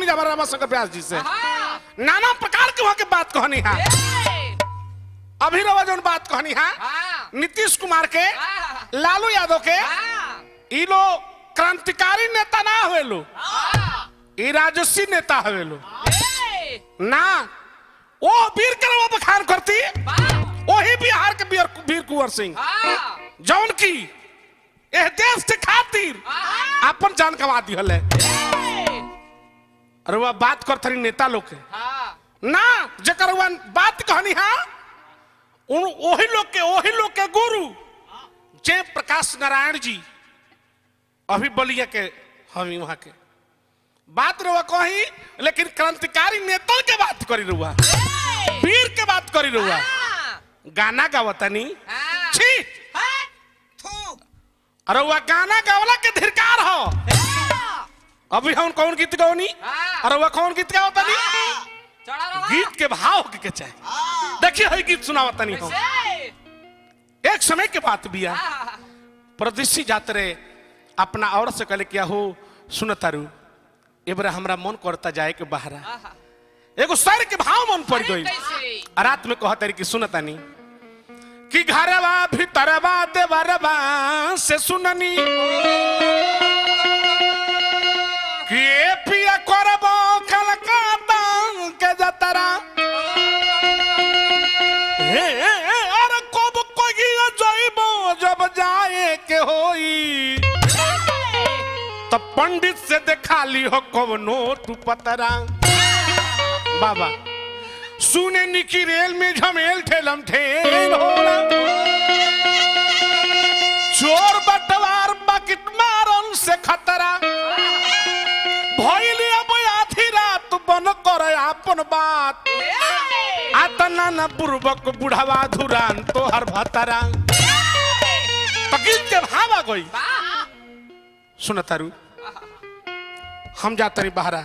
सुननी जा रमाशंकर व्यास जी से, नाना प्रकार के वहां के बात कहनी है। अभी रवा जौन बात कहनी है नीतीश कुमार के, लालू यादव के, ई लोग क्रांतिकारी नेता ना हुए लो, ई राजस्वी नेता हुए लो ना। वो वीर के रवा बखान करती, वही बिहार के वीर कुंवर सिंह जौन की एह देश के खातिर अपन जान गवा दिहल है। अरे वह बात करत रही नेता लोग के ना, जकर वह बात कहनी है वही लोग के, वही लोग के गुरु जय प्रकाश नारायण जी अभी बलिया के हम वहां के बात रुआ कही, लेकिन क्रांतिकारी नेता के बात करी रुआ, वीर के बात करी रुआ, गाना गावतनी छी। अरे वह गाना गावला के धिरकार हो। अभी हम कौन गीत गौनी, अरे वह कौन गीत गावतनी, गीत के भाव के चाहे देखिए हई गीत सुनावतनी हो। एक समय के बात बिया, परदेसी जात रे अपना औरत से कहले क्या हो सुनतारू, एबरा हमरा मन करता जाए के बाहरा, एगो सर के भाव मन पड़ गई। रात में कहत रही कि सुनतानी कि घरवा भीतरवा देवरवा से सुननी कि ए पिया करबो कलकत्ता के जतरा, हे अरे कब कहिया जइबो जब जाए के होई, तब पंडित से देखा ली हो कवनो तू पतरा। बाबा सुने निकी रेल में झमेल ठेलम ठेल होला, चोर बटवार बकेट मारन से खतरा, भइल अब आधी रात बन कर आपन बात, आतना न पूर्वक बुढ़ावा धुरान तोहर भतरा। तकील के भाव आ गई। सुन तारू हम जा तरी बहरा,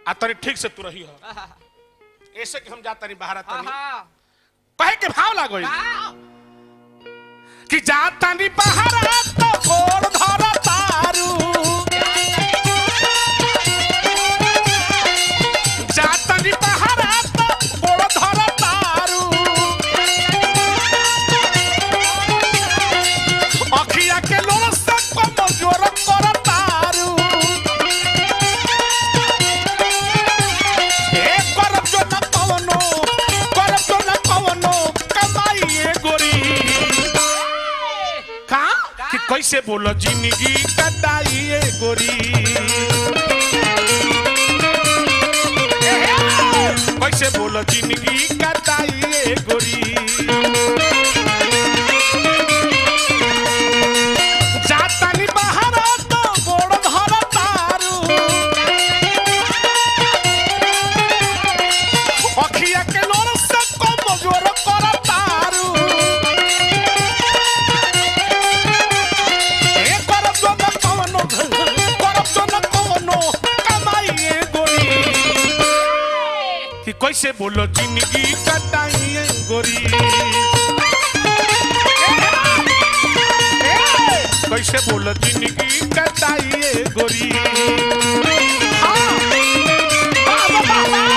आ तरी ठीक से तू रही हो, ऐसे कि हम जा तरी बहरा तरी कहे के भाव लागो कि जा तनी बहरा तो गोड़ धर तारू, जा तनी बहरा तो गोड़ धर तारू, अखिया के लोर से कमजोर कर तारू, ए करब जो न कवनो, करब जो न कवनो कमाई ए गोरी का कि कैसे बोलो जिंदगी कटाई ए गोरी, कैसे बोलो जिंदगी कटाई ए गोरी। जातानी बाहर तो गोड़ धर तारू, अखिया के लोर से कमजोर कर तारू, ए करब जो न कवनो, करब जो न कवनो कमाई ए गोरी कि कैसे बोलो जिंदगी कटाई ए गोरी, कैसे बोलो जिंदगी कटाई ए गोरी। हाँ। वाह, वाह, वाह, वाह।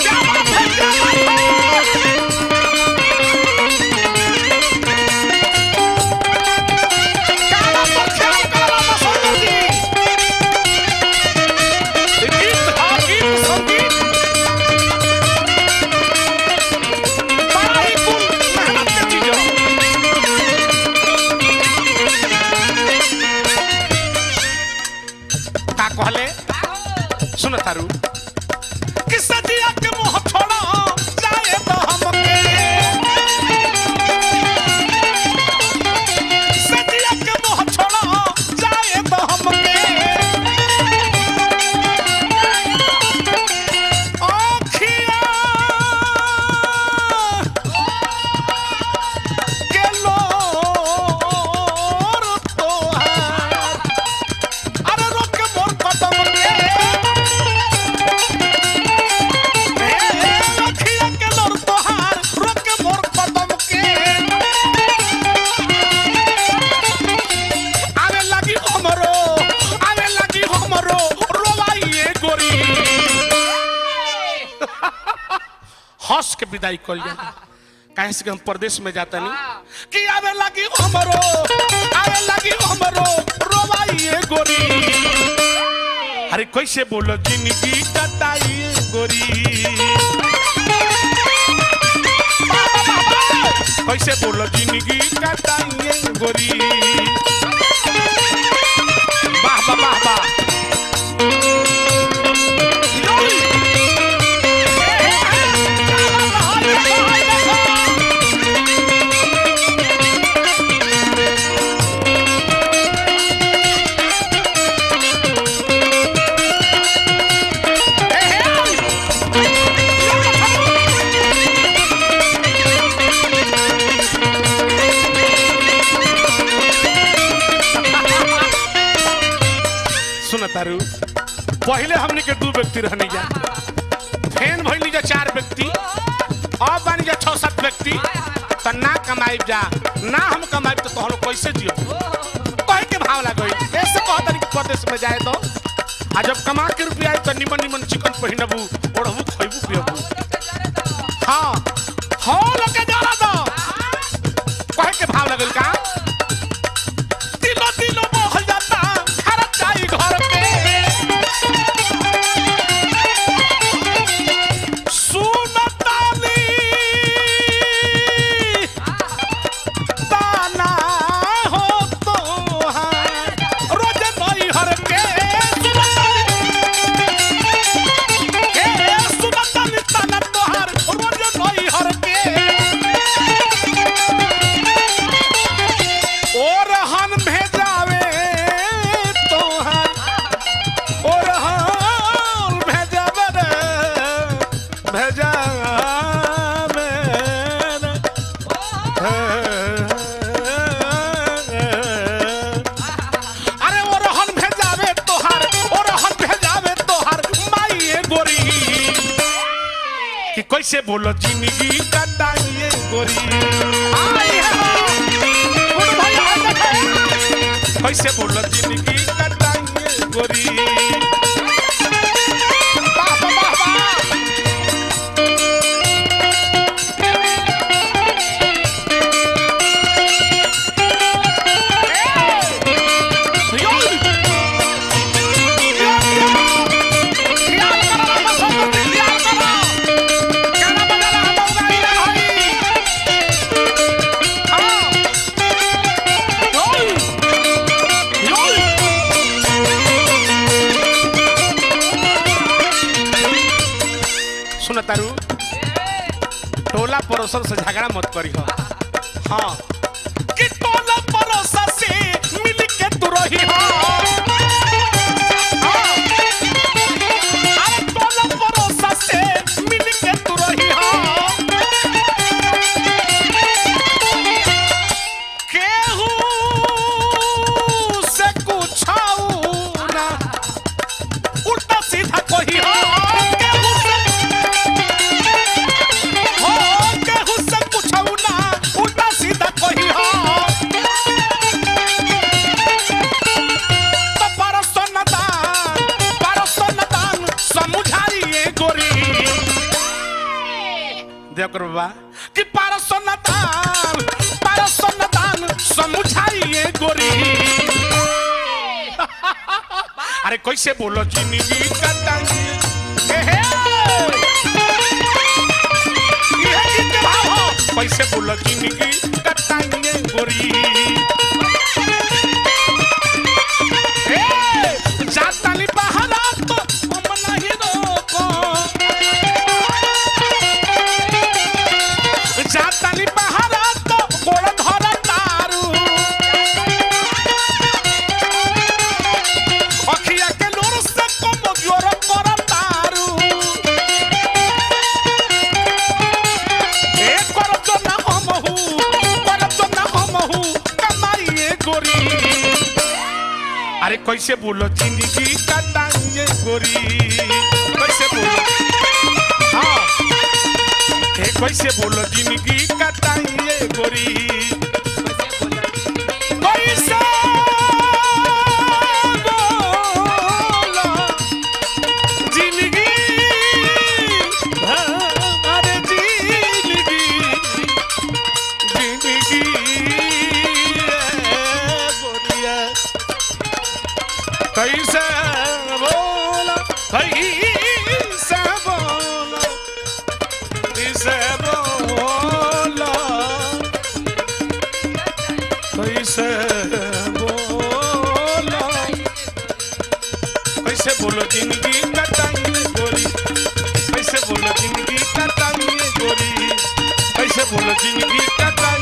क्या बात है, क्या बात है। काला पर ख्याल करा मसौदर जी। गीत हाँ गीत संगीत बड़ा हंस के विदाई कल जाला। काहे से कि हम परदेश में जाता नहीं कि आवे लगी हमरो, आवे लगी हमरो रोवाइए गोरी। अरे कैसे बोलो जिंदगी कटाइए गोरी, कैसे बोलो जिंदगी कटाइए गोरी। वाह वाह वाह वाह। सुन तारू, पहले हमने के दू व्यक्ति रहने जा, फेन भइली जा चार व्यक्ति, अब बानी जा 6-7 व्यक्ति। त ना कमाइब जा, ना हम कमाइब तो तोहरो कैसे जियो? कहे के भाव लागई ऐसे कह तनी कि परदेश में जाए तो, आ जब कमा के रुपया आई त निमन निमन चिकन पहिनबू, ओढ़बू, खइबू पियबू। हाँ हाँ लोग के जरा दो, कहे के भाव लगल का दिलो दिलो बहल जाता खर्चाई घर के। सुनताली ताना हो तोहार रोज नैहर के। सुनताली ताना तोहार रोज नैहर के। ओरहन भेजावे तोहार, ओरहन भेजावे रे, भेजावे रे। अरे ओरहन भेजावे तोहार, ओरहन भेजावे तोहार माई गोरी। कि कैसे बोलो जिंदगी कटाइए गोरी। आई है गुड भाई, आई देखे। कैसे बोलो जिंदगी कटाइए गोरी। वाह वाह वाह वाह। सुन तारू, टोला पड़ोसन से झगड़ा मत करी हो। हाँ कि टोला पड़ोसन से मिल के तू रही हो। हाँ। अरे टोला पड़ोसन से मिल के तू रही हो। केहू से कुछाऊ ना उल्टा सीधा कही हो। केहू से हो, केहू से पूछऊ ना उल्टा सीधा कही हो। तो परसों दान, परसों दान समुझाइए गोरी। देख रे बाबा कि परसों दान, परसों दान समुझाइए गोरी। अरे कैसे बोलो जिंदगी कटाइए। हे हे ये गीत के भाव हो। कैसे बोलो जिंदगी कटाइए गोरी। ए जाताली बहारा तो हम नहीं रोको, जाताली बहारा तो गोड़ धर तारू। अखिया के लोर से कम जोर कर तारू। ए करब जो ना हमहू, करब जो ना हमहू कमाइए गोरी। अरे कैसे बोलो जिंदगी कटाइए गोरी, कैसे बोलो। हाँ हे कैसे बोलो जिंदगी कटाइए गोरी, कैसे बोलो जिंदगी, अरे जी। जिंदगी कटाई।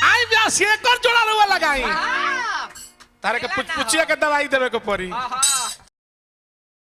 आई ब्यास एकर जोड़ा रुआ लगाई। तारे के पुचपुचिया के दवाई देवे के पड़ी। आहा।